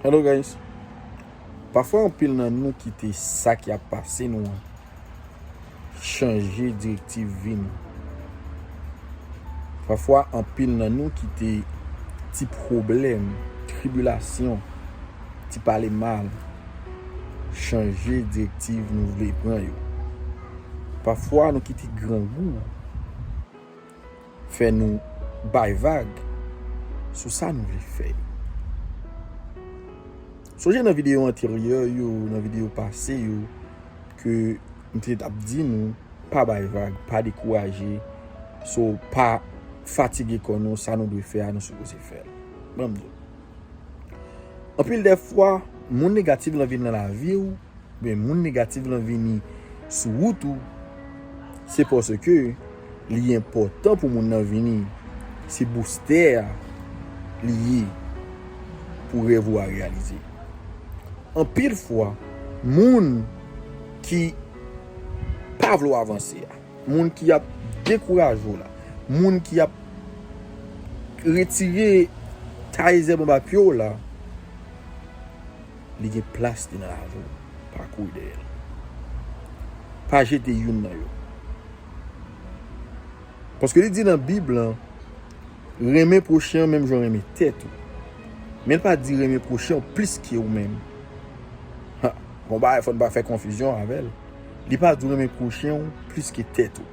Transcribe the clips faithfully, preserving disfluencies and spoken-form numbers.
Hello guys. Pafwa anpil nan nou kite sa ki ap pase nou an chanje direktiv vi nou. Pafwa anpil nan nou kite ti pwoblèm, tribilasyon, ti pale mal chanje direktiv nou vle pran yo. Pafwa nou kite grangou fè nou bay vag sou sa nou vle fè yo. Sonje nan videyo anteryè yo, nan videyo pase yo, ke m te t ap di nou, pa bay vag, pa dekouraje, so pa fatige kò nou, sa nou dwe fè a, nou sipoze fè l. Ban m di w. Anpil dè fwa, moun negatif lan vin nan lavi w, oubyen moun negatif lan vini sou wout ou, se paske li enpòtan pou moun nan vini. Se boustè a li ye pou rèv ou a reyalize. Anpil fwa, moun ki pa vle w avanse a, moun ki ap dekouraje w la, moun ki ap retire, taye zèb anba pye w la, li gen plas li nan lavi w. Pa kouri dèyè l. Pa jete youn nan yo. Paske li di nan Bib lan, renmen pwochen an menm jan w renmen tèt ou. Men l pa di renmen pwochen w plis ke ou menm. Ha, bon bagay, fò n pa fè konfizyon avè l. Li pa di w renmen pwochen w plis ke tèt ou.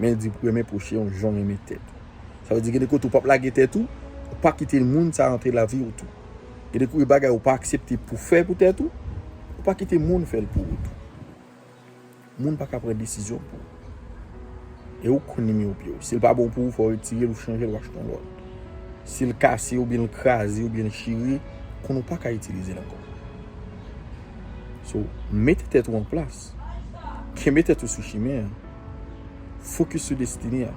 Men l di pou renmen pwochen w jan w renmen tèt ou. Sa vle di gen de kote ou p ap lage tèt ou, ou pa kite moun sa antre lavi w tou. Gen de kote bagay ou pa aksepte pou fè pou tèt ou, ou pa kite moun fè l pou ou tou. Moun pa ka pran desizyon pou ou. E ou konn nimewo pye w. Si l pa bon pou ou, fò w retire l, ou chanje l, ou achte yon lòt. Si l kase oubyen l kraze oubyen l chire, konn ou pa ka itilize l ankò. So, mete tèt ou an plas. Kenbe tèt ou sou chimen an. Fokis sou destine a.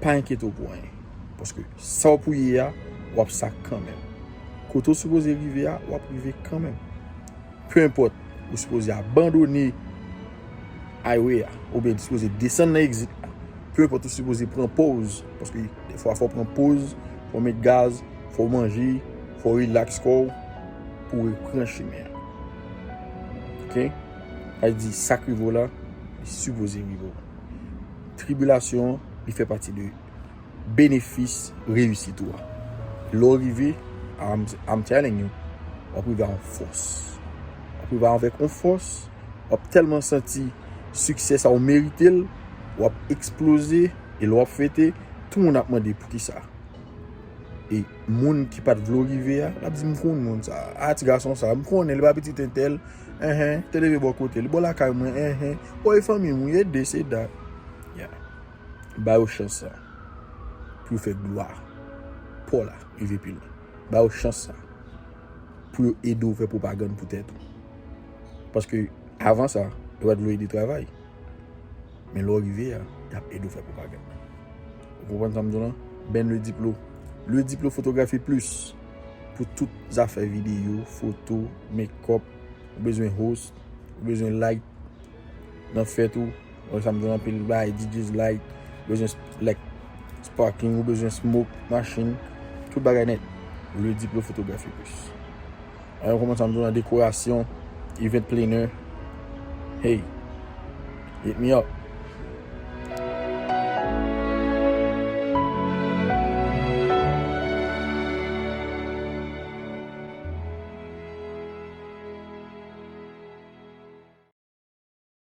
Pa enkyete w pou anyen. Paske sa w pou ye a, w ap sa kanmenm. Kote w sipoze rive a, w ap rive kanmenm. Peu enpòt, ou sipoze abandone highway a, oubyen ou sipoze desann nan exit la. Peu enpòt, ou sipoze pran pòz, paske defwa fò w pran pòz, fò w met gaz, fò w manje, fò w relax kò w, pou w repran chimen an. Oke? Sa vle di, sa k rive w la, li sipoze rive w. Tribilasyon an, li fè pati de benefis reyisit ou a. Lè w rive, I'm, I'm telling you, w ap rive a yon fòs. W ap rive avèk yon fòs, w ap tèlman santi siksè sa w merite l, w ap eksploze, e lè w ap fete, tout moun ap mande poukisa. E moun ki pa t vle w rive a, l ap di, "M konn moun sa, a ti gason sa, m konnen li pa pitit entèl, enhen, te leve bò kote, li bò lakay mwen, enhen, o e fanmi m, wi, e de, se dat." Yeah. Ba yo chans sa pou yo fè glwa pa w la rive pi lwen. Ba yo chans sa pou yo ede w fè pwopagann pou tèt ou. Paske avan sa, yo pa t vle w ede travay. Men lè w rive a, y ap ede w fè pwopagann. Ou konprann sa m di w lan? Ben Le Diplo. Le Diplo Fotografi Plis. Pou tout zafè videyo, foto, make-up, ou bezwen host, ou bezwen light, nan fèt ou, wè sa m di w lan, anpil bagay, D Js light, bezwen s-, like, sparkling, ou bezwen smoke, machin, tout bagay nèt. Le Diplo Fotografi Plis. Alò, kòman sa m di w lan, dekorasyon, event planner. Hey, hit me up.